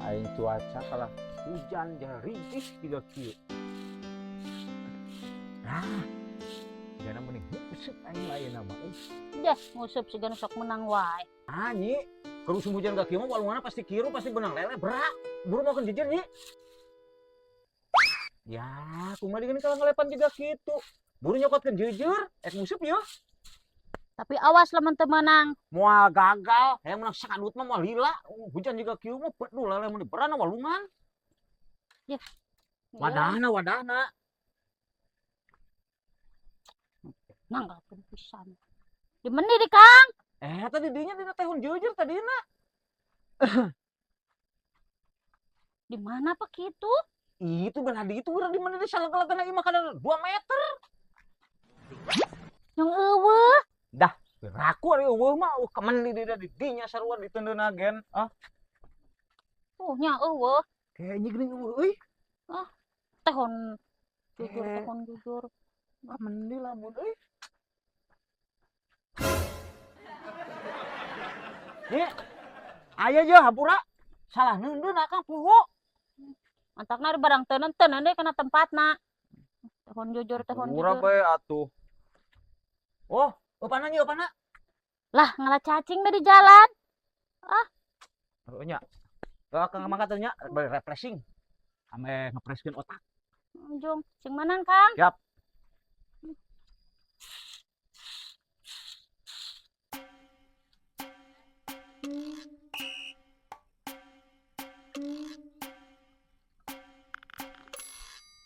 Aing cuaca kalah hujan jarigis juga kieu. Ah, jana mending nguseup aing mah ayeuna mah. Dah, nguseup sigana sok menang wae. Ah, nyi, keur usum hujan ka kieu mah walunganna pasti kiru, pasti benang lele, berak. Buru mau jejer nyi. Ya, kumaha deui kalau ngelepan juga kitu. Buru nyokotkeun jejer, ek nguseup yeuh. Tapi awas lamun teu meunang. Moal gagal, hayang menang sakadut mah moal lila. Hujan juga kieu mah peduh lele mun diberana walungan. Ya. Wadahna, wadahna. Nanggalkeun pisan. Di meuni di Kang? Tadi dinya dina tehun jejer tadina. Di mana pak kitu? Itu belah di itu urang di mana di salag-lagana ieu mah kana 2 meter. Yang eueuh. Dah, raku ari eueuh mah eueuh kemen di dieu di dinya sarua diteundeuna gen. Ah. Oh, nya eueuh. Kayaknya geuning eueuh euy. Ah, tehon jujur, tehon jujur. Kemen di lamun euy. Nyi, aya je hampura. Salah neundeun akang poho. Mantakna ari barang teuneun deui kana tempatna. Tehon jujur, tehon Hampura jujur. bae atuh. Oh, opana nyi, opana. Lah, ngalah cacing mah di jalan. Ah. Heueuh nya. Bawa kang mangkat nya, bari refreshing. Ame ngepreskeun otak. Unjung, sing manan, Kang? Siap.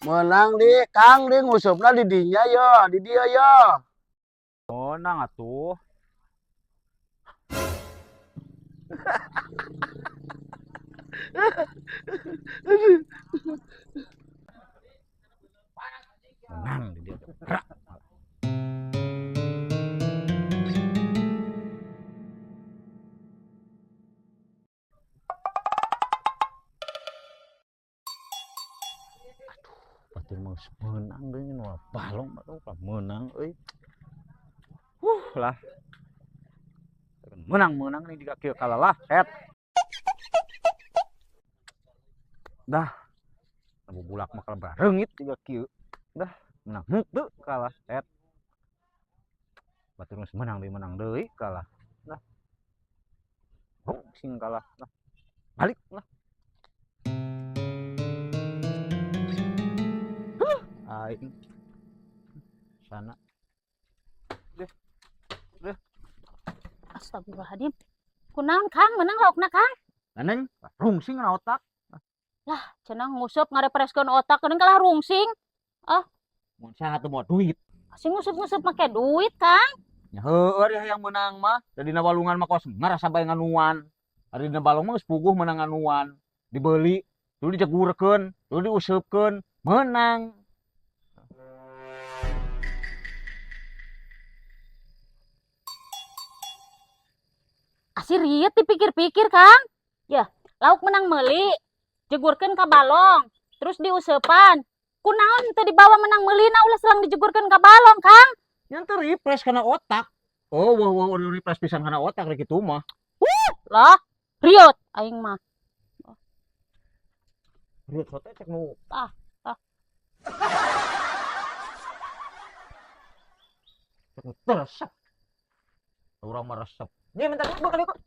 Menang di Kang di ngusupna di dinya yo, di dia yo. Menang atuh. Menang di dia. Gerak. Aduh, batur mah geus meunang deui nu balong batur meunang euy. Huh lah. Menang-menang nih di kaki kalah lah, set. Dah. Abu bulak mah kalah reungit juga kieu. Dah, menang henteu kalah, set. Batur geus menang deui, menang deui kalah. Dah. Huh, sing kalah. Dah. Balik lah. Huh, aing. Sana. Deh. Deh. Astagfirullahaladzim. Kunaon Kang, menang laukna Kang? Neneng, rungsing na otak. Lah, cenah nguseup ngarepreskeun otak, geuning kalah rungsing. Ah. Mun saha teu moal duit. Sing nguseup-nguseup make duit, Kang. Ya heueuh ari hayang meunang mah, da dina walungan mah kos ngarasa bae nganuan. Ari dina balong mah geus puguh meunang nganuan. Dibeli, tuluy dijegurkeun, tuluy diuseupkeun, meunang. Asih riet dipikir-pikir, Kang. Ya, lauk menang meuli, jegurkeun ka balong, terus diuseupan. Kunaon teu dibawa menang meulina ulah selang dijegurkeun ka balong, Kang? Nya teu refresh kana otak. Oh, wah, wah, udah refresh pisan kana otak rek kitu mah. Huh, lah, riot aing mah. Riot sote cek nu. Ah, ah. Cek nu teu resep. Urang mah resep. Nih minta duit kali kok.